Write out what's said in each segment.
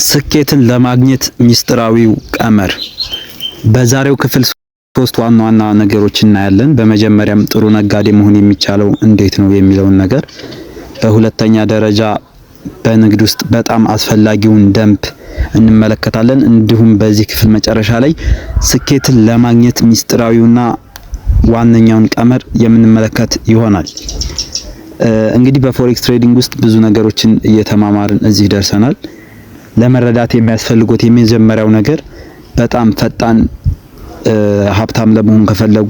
ስኬትን ለማግኘት ሚስጥራዊው ቀመር። በዛሬው ክፍል ሶስት ዋና ዋና ነገሮች እናያለን። በመጀመሪያም ጥሩ ነጋዴ መሆን የሚቻለው እንዴት ነው የሚለውን ነገር፣ በሁለተኛ ደረጃ በንግድ ውስጥ በጣም አስፈላጊውን ደንብ እንመለከታለን። እንዲሁም በዚህ ክፍል መጨረሻ ላይ ስኬትን ለማግኘት ሚስጥራዊውና ዋነኛውን ቀመር የምንመለከት ይሆናል። እንግዲህ በ forex trading ውስጥ ብዙ ነገሮችን እየተማማርን እዚህ ደርሰናል። ለመረዳት የሚያስፈልጉት የመጀመሪያው ነገር፣ በጣም ፈጣን ሀብታም ለመሆን ከፈለጉ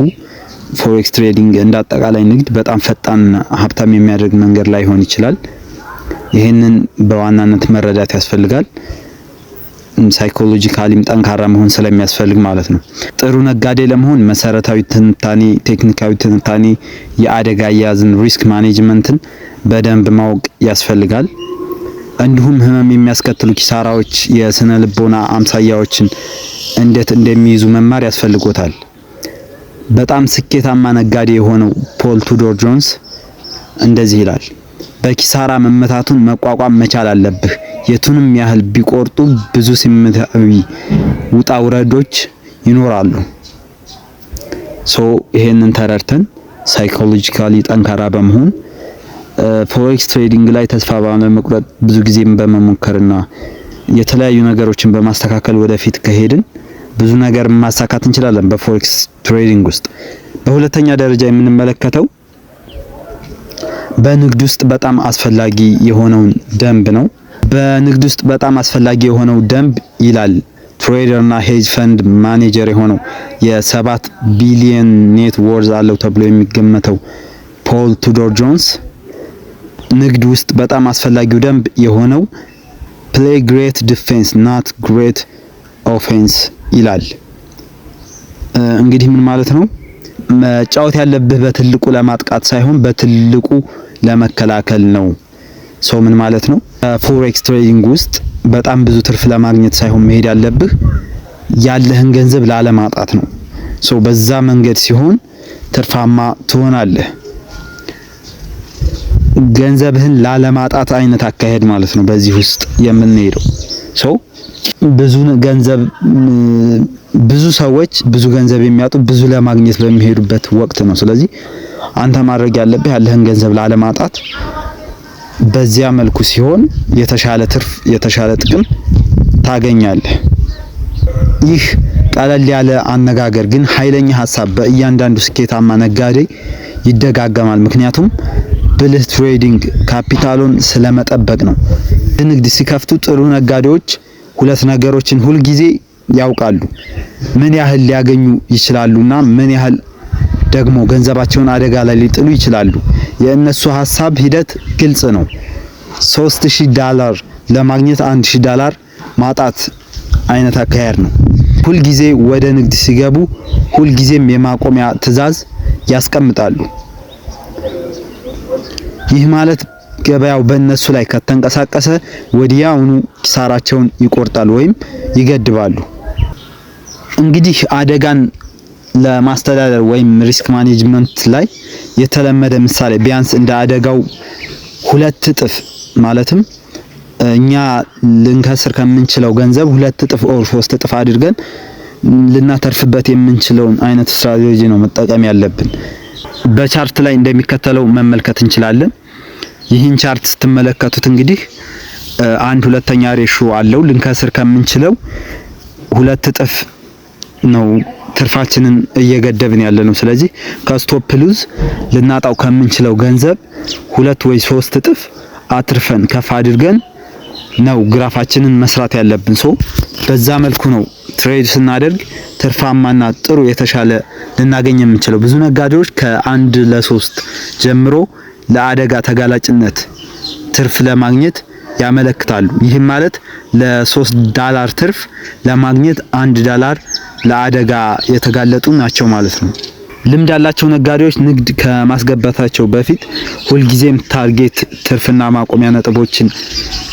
forex trading እንደ አጠቃላይ ንግድ በጣም ፈጣን ሀብታም የሚያደርግ መንገድ ላይሆን ይችላል። ይህንን በዋናነት መረዳት ያስፈልጋል። Psychologically ም ጠንካራ መሆን ስለሚያስፈልግ ማለት ነው። ጥሩ ነጋዴ ለመሆን መሰረታዊ ትንታኔ፣ ቴክኒካዊ ትንታኔ፣ የአደጋ አያያዝን፣ risk management ን በደንብ ማወቅ ያስፈልጋል። እንዲሁም ህመም የሚያስከትሉ ኪሳራዎች የስነ ልቦና አምሳያዎችን እንዴት እንደሚይዙ መማር ያስፈልጎታል። በጣም ስኬታማ ነጋዴ የሆነው ፖል ቱዶር ጆንስ እንደዚህ ይላል፦ "በኪሳራ መመታቱን መቋቋም መቻል አለብህ። የቱንም ያህል ቢቆርጡ ብዙ ስሜታዊ ውጣ ውረዶች ይኖራሉ።" So ይሄንን ተረድተን psychologically ጠንካራ በመሆን፣ forex trading ላይ ተስፋ ባለመቁረጥ፣ ብዙ ጊዜም በመሞከርና የተለያዩ ነገሮችን በማስተካከል ወደፊት ከሄድን ብዙ ነገር ማሳካት እንችላለን በ forex trading ውስጥ። በሁለተኛ ደረጃ የምንመለከተው በንግድ ውስጥ በጣም አስፈላጊ የሆነውን ደንብ ነው። በንግድ ውስጥ በጣም አስፈላጊ የሆነው ደንብ ይላል trader እና hedge fund manager የሆነው፣ የ7 ቢሊየን net worth አለው ተብሎ የሚገመተው ፖል ቱዶር ጆንስ፣ ንግድ ውስጥ በጣም አስፈላጊው ደንብ የሆነው "Play great defense, not great offense" ይላል። እንግዲህ ምን ማለት ነው? መጫወት ያለብህ በትልቁ ለማጥቃት ሳይሆን በትልቁ ለመከላከል ነው። So ምን ማለት ነው? Forex trading ውስጥ በጣም ብዙ ትርፍ ለማግኘት ሳይሆን መሄድ ያለብህ ያለህን ገንዘብ ላለማጣት ነው። So በዛ መንገድ ሲሆን ትርፋማ ትሆናለህ። ገንዘብህን ላለማጣት አይነት አካሄድ ማለት ነው በዚህ ውስጥ የምንሄደው። So ብዙ ገንዘብ፣ ብዙ ሰዎች ብዙ ገንዘብ የሚያጡ ብዙ ለማግኘት በሚሄዱበት ወቅት ነው። ስለዚህ አንተ ማድረግ ያለብህ ያለህን ገንዘብ ላለማጣት በዚያ መልኩ ሲሆን የተሻለ ትርፍ፣ የተሻለ ጥቅም ታገኛለህ። ይህ ቀለል ያለ አነጋገር ግን ኃይለኛ ሀሳብ በእያንዳንዱ ስኬታማ ነጋዴ ይደጋገማል። ምክንያቱም ብልህ trading ካፒታሉን ስለመጠበቅ ነው። ንግድ ሲከፍቱ ጥሩ ነጋዴዎች ሁለት ነገሮችን ሁልጊዜ ያውቃሉ፦ ምን ያህል ሊያገኙ ይችላሉና ምን ያህል ደግሞ ገንዘባቸውን አደጋ ላይ ሊጥሉ ይችላሉ። የእነሱ ሀሳብ ሂደት ግልጽ ነው። 3000 ዳላር ለማግኘት 1000 ዳላር ማጣት አይነት አካሄድ ነው። ሁልጊዜ ወደ ንግድ ሲገቡ ሁልጊዜም የማቆሚያ ትዕዛዝ ያስቀምጣሉ። ይህ ማለት ገበያው በእነሱ ላይ ከተንቀሳቀሰ ወዲያውኑ ኪሳራቸውን ይቆርጣሉ ወይም ይገድባሉ። እንግዲህ አደጋን ለማስተዳደር ወይም risk management ላይ የተለመደ ምሳሌ ቢያንስ እንደ አደጋው 2 እጥፍ፣ ማለትም እኛ ልንከስር ከምንችለው ገንዘብ 2 እጥፍ or 3 እጥፍ አድርገን ልናተርፍበት የምንችለውን አይነት ስትራቴጂ ነው መጠቀም ያለብን። በ chart ላይ እንደሚከተለው መመልከት እንችላለን። ይህን chart ስትመለከቱት እንግዲህ አንድ ሁለተኛ ratio አለው። ልንከስር ከምንችለው 2 እጥፍ ነው ትርፋችንን እየገደብን ያለ ነው። ስለዚህ ከ stop loss ልናጣው ከምንችለው ገንዘብ 2 ወይ 3 እጥፍ አትርፈን ከፍ አድርገን ነው ግራፋችንን መስራት ያለብን። So በዛ መልኩ ነው trade ስናደርግ ትርፋማና ጥሩ የተሻለ ልናገኝ የምንችለው። ብዙ ነጋዴዎች ከ1:3 ጀምሮ ለአደጋ ተጋላጭነት ትርፍ ለማግኘት ያመለክታሉ። ይህም ማለት ለ3 ዳላር ትርፍ ለማግኘት 1 ዳላር ለአደጋ የተጋለጡ ናቸው ማለት ነው። ልምድ ያላቸው ነጋዴዎች ንግድ ከማስገባታቸው በፊት ሁልጊዜም target ትርፍና ማቆሚያ ነጥቦችን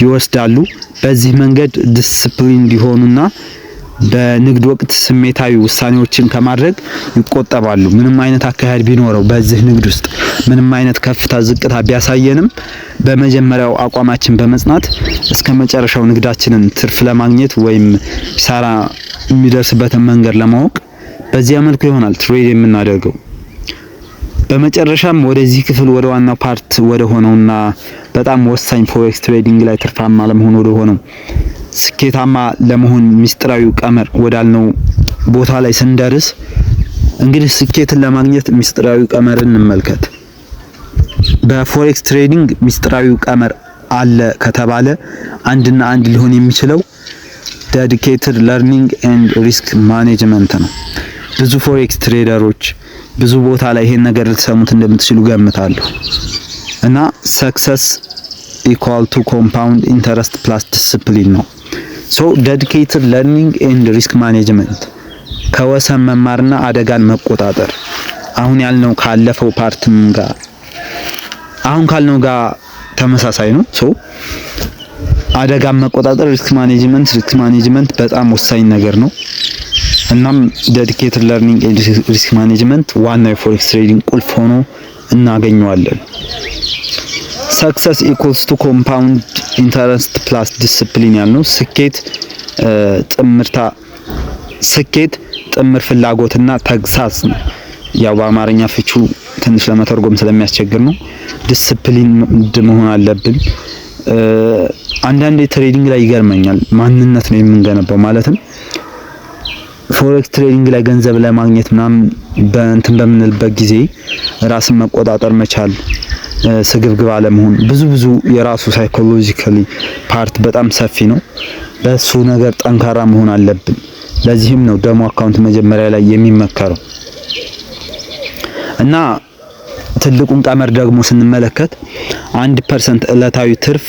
ይወስዳሉ። በዚህ መንገድ ዲስፕሊን እንዲሆኑና በንግድ ወቅት ስሜታዊ ውሳኔዎችን ከማድረግ ይቆጠባሉ። ምንም አይነት አካሄድ ቢኖረው፣ በዚህ ንግድ ውስጥ ምንም አይነት ከፍታ ዝቅታ ቢያሳየንም በመጀመሪያው አቋማችን በመጽናት እስከ መጨረሻው ንግዳችንን ትርፍ ለማግኘት ወይም ኪሳራ የሚደርስበትን መንገድ ለማወቅ በዚያ መልኩ ይሆናል trade የምናደርገው። በመጨረሻም ወደዚህ ክፍል ወደ ዋናው part ወደ ሆነውና በጣም ወሳኝ forex trading ላይ ትርፋማ ለመሆን ወደ ሆነው ስኬታማ ለመሆን ሚስጥራዊው ቀመር ወዳልነው ቦታ ላይ ስንደርስ እንግዲህ ስኬትን ለማግኘት ሚስጥራዊ ቀመርን እንመልከት። በ forex trading ሚስጥራዊው ቀመር አለ ከተባለ አንድና አንድ ሊሆን የሚችለው dedicated learning and risk management ነው። ብዙ forex trader ኦች ብዙ ቦታ ላይ ይሄን ነገር ልትሰሙት እንደምትችሉ ገምታለሁ። እና success equal to compound interest plus discipline ነው። So dedicated learning and risk management፣ ከወሰን መማርና አደጋን መቆጣጠር አሁን ያልነው ካለፈው part ም ጋር አሁን ካልነው ጋር ተመሳሳይ ነው። So አደጋን መቆጣጠር፣ risk management በጣም ወሳኝ ነገር ነው። እናም dedicated learning and risk management ዋናው የ forex trading ቁልፍ ሆኖ እናገኘዋለን። Success equals to compound interest plus discipline ያልነው ስኬት ጥምር ፍላጎትና ተግሳጽ ነው። ያው በአማርኛ ፍቹ ትንሽ ለመተርጎም ስለሚያስቸግር ነው። ዲስፕሊን መሆን አለብን። አንዳንዴ trading ላይ ይገርመኛል፣ ማንነት ነው የምንገነባው። ማለትም forex trading ላይ ገንዘብ ለማግኘት ምናምን በእንትን በምንልበት ጊዜ ራስን መቆጣጠር መቻል፣ ስግብግብ አለመሆን፣ ብዙ ብዙ የራሱ psychologically part በጣም ሰፊ ነው። በሱ ነገር ጠንካራ መሆን አለብን። ለዚህም ነው demo account መጀመሪያ ላይ የሚመከረው። እና ትልቁን ቀመር ደግሞ ስንመለከት 1% እለታዊ ትርፍ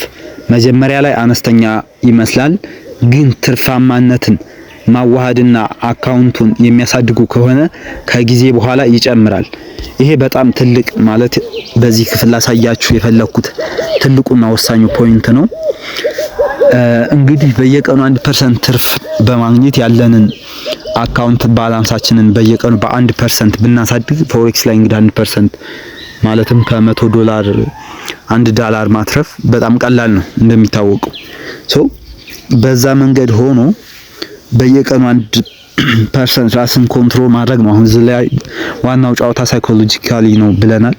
መጀመሪያ ላይ አነስተኛ ይመስላል፣ ግን ትርፋማነትን ማዋሃድና account ኡን የሚያሳድጉ ከሆነ ከጊዜ በኋላ ይጨምራል። ይሄ በጣም ትልቅ፣ ማለት በዚህ ክፍል ላሳያችሁ የፈለኩት ትልቁና ወሳኙ point ነው። እንግዲህ በየቀኑ 1% ትርፍ በማግኘት ያለንን account balance ኣችንን በየቀኑ በ1% ብናሳድግ፣ forex ላይ እንግዲህ 1% ማለትም ከ100 ዶላር 1 ዳላር ማትረፍ በጣም ቀላል ነው እንደሚታወቀው። So በዛ መንገድ ሆኖ በየቀኑ 1% ራስን control ማድረግ ነው። አሁን እዚህ ላይ ዋናው ጨዋታ psychologically ነው ብለናል።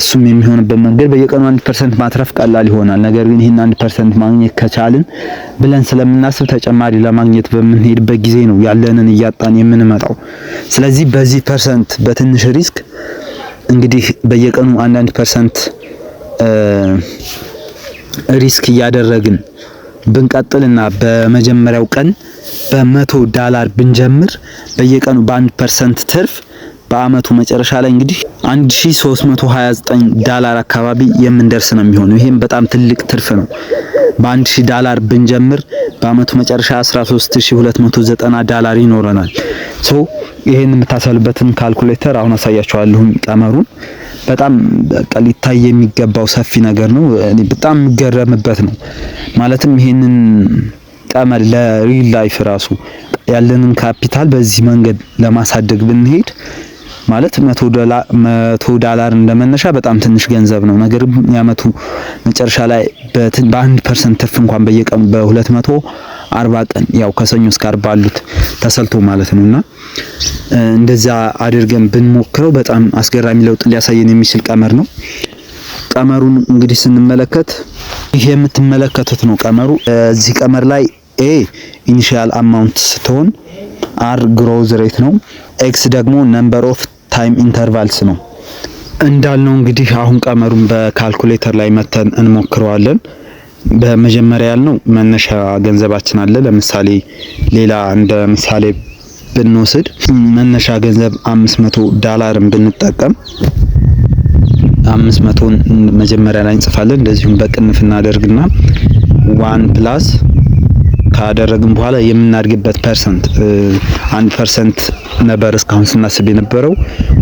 እሱም የሚሆንበት መንገድ በየቀኑ 1% ማትረፍ ቀላል ይሆናል። ነገር ግን ይህን 1% ማግኘት ከቻልን ብለን ስለምናስብ ተጨማሪ ለማግኘት በምንሄድበት ጊዜ ነው ያለንን እያጣን የምንመጣው። ስለዚህ በዚህ percent በትንሽ risk እንግዲህ በየቀኑ አንዳንድ percent risk እያደረግን ብንቀጥልና በመጀመሪያው ቀን በ100 ዳላር ብንጀምር በየቀኑ በ1% ትርፍ በአመቱ መጨረሻ ላይ እንግዲህ 1329 ዳላር አካባቢ የምንደርስ ነው የሚሆነው። ይሄም በጣም ትልቅ ትርፍ ነው። በ1000 ዳላር ብንጀምር በአመቱ መጨረሻ 13290 ዳላር ይኖረናል። So ይሄን የምታሰሉበትን ካልኩሌተር አሁን አሳያችኋለሁ። ቀመሩን በጣም በቃ ሊታይ የሚገባው ሰፊ ነገር ነው። እኔ በጣም የምገረምበት ነው። ማለትም ይሄንን ቀመር ለ real life ራሱ ያለንን ካፒታል በዚህ መንገድ ለማሳደግ ብንሄድ፣ ማለት 100 ዳላር እንደመነሻ በጣም ትንሽ ገንዘብ ነው። ነገር ግን የአመቱ መጨረሻ ላይ በ1% ትርፍ እንኳን በየቀኑ በ240 ቀን፣ ያው ከሰኞ እስከ አርብ ባሉት ተሰልቶ ማለት ነውና፣ እንደዛ አድርገን ብንሞክረው በጣም አስገራሚ ለውጥ ሊያሳየን የሚችል ቀመር ነው። ቀመሩን እንግዲህ ስንመለከት ይህ የምትመለከቱት ነው ቀመሩ። እዚህ ቀመር ላይ A initial amount ስትሆን R growth rate ነው። X ደግሞ number of time intervals ነው። እንዳልነው እንግዲህ አሁን ቀመሩን በካልኩሌተር ላይ መተን እንሞክረዋለን። በመጀመሪያ ያልነው መነሻ ገንዘባችን አለ። ለምሳሌ ሌላ እንደ ምሳሌ ብንወስድ መነሻ ገንዘብ 500 ዳላርን ብንጠቀም 500ን መጀመሪያ ላይ እንጽፋለን። እንደዚሁም በቅንፍ እናደርግና one plus ካደረግን በኋላ የምናድግበት percent 1% ነበር እስካሁን ስናስብ የነበረው።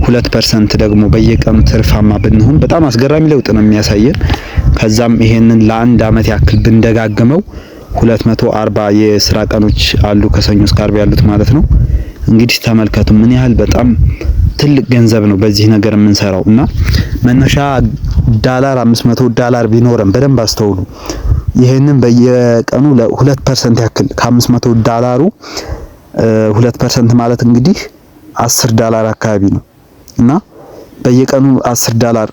2% ደግሞ በየቀኑ ትርፋማ ብንሆን በጣም አስገራሚ ለውጥ ነው የሚያሳየን። ከዛም ይሄንን ለአንድ አመት ያክል ብንደጋግመው 240 የስራ ቀኖች አሉ፣ ከሰኞ እስከ አርብ ያሉት ማለት ነው። እንግዲህ ተመልከቱ ምን ያህል በጣም ትልቅ ገንዘብ ነው በዚህ ነገር የምንሰራው። እና መነሻ ዳላር 500 ዳላር ቢኖረን፣ በደንብ አስተውሉ። ይህንን በየቀኑ ለ2% ያክል፣ ከ500 ዳላሩ 2% ማለት እንግዲህ 10 ዳላር አካባቢ ነው። እና በየቀኑ 10 ዳላር፣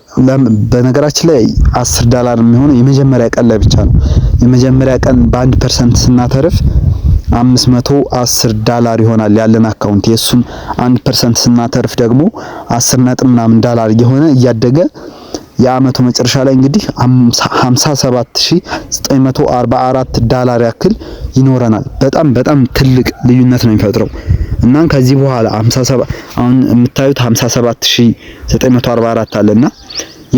በነገራችን ላይ 10 ዳላር የሚሆነው የመጀመሪያ ቀን ላይ ብቻ ነው። የመጀመሪያ ቀን በ1% ስናተርፍ 510 ዳላር ይሆናል ያለን account። የሱን 1% ስናተርፍ ደግሞ 10 ነጥብ ምናምን ዳላር እየሆነ እያደገ የአመቱ መጨረሻ ላይ እንግዲህ 57,944 ዳላር ያክል ይኖረናል። በጣም በጣም ትልቅ ልዩነት ነው የሚፈጥረው። እና ከዚህ በኋላ 57፣ አሁን የምታዩት 57,944 አለና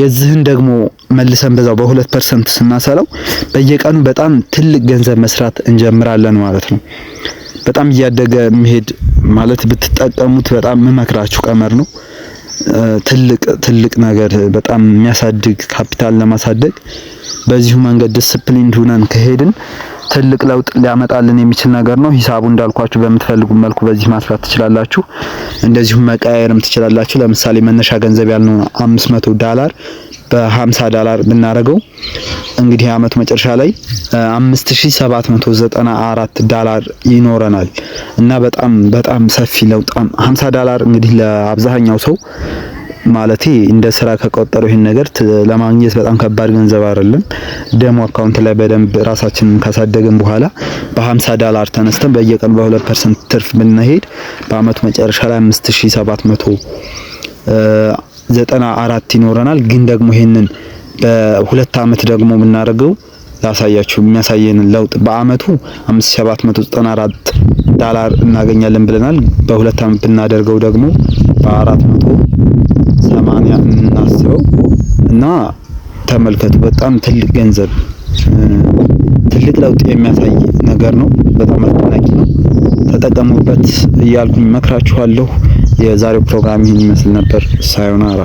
የዚህን ደግሞ መልሰን በዛው በ2% ስናሰላው በየቀኑ በጣም ትልቅ ገንዘብ መስራት እንጀምራለን ማለት ነው። በጣም እያደገ የሚሄድ ማለት ብትጠቀሙት በጣም የምመክራችሁ ቀመር ነው። ትልቅ ትልቅ ነገር፣ በጣም የሚያሳድግ፣ ካፒታል ለማሳደግ በዚሁ መንገድ ዲስፕሊን ሁነን ከሄድን ትልቅ ለውጥ ሊያመጣልን የሚችል ነገር ነው። ሂሳቡ እንዳልኳችሁ በምትፈልጉ መልኩ በዚህ ማስራት ትችላላችሁ። እንደዚሁም መቀያየርም ትችላላችሁ። ለምሳሌ መነሻ ገንዘብ ያልነው 500 ዳላር በ50 ዳላር ብናደርገው እንግዲህ የአመቱ መጨረሻ ላይ 5794 ዳላር ይኖረናል። እና በጣም በጣም ሰፊ ለውጥ፣ 50 ዳላር እንግዲህ ለአብዛኛው ሰው ማለቴ እንደ ስራ ከቆጠረው ይሄን ነገር ለማግኘት በጣም ከባድ ገንዘብ አይደለም። Demo account ላይ በደንብ ራሳችንን ካሳደግን በኋላ በ50 ዳላር ተነስተን በየቀኑ በ2% ትርፍ ብንሄድ በአመቱ መጨረሻ ላይ 5794 ይኖረናል። ግን ደግሞ ይሄንን በ2 አመት ደግሞ ብናደርገው ላሳያችሁ የሚያሳየንን ለውጥ። በአመቱ 5794 ዳላር እናገኛለን ብለናል። በ2 አመት ብናደርገው ደግሞ በ480 እናስበው እና ተመልከቱ። በጣም ትልቅ ገንዘብ፣ ትልቅ ለውጥ የሚያሳይ ነገር ነው። በጣም አስደናቂ ነው። ተጠቀሙበት እያልኩኝ መክራችኋለሁ። የዛሬው ፕሮግራም ይህን ይመስል ነበር። ሳዮናራ።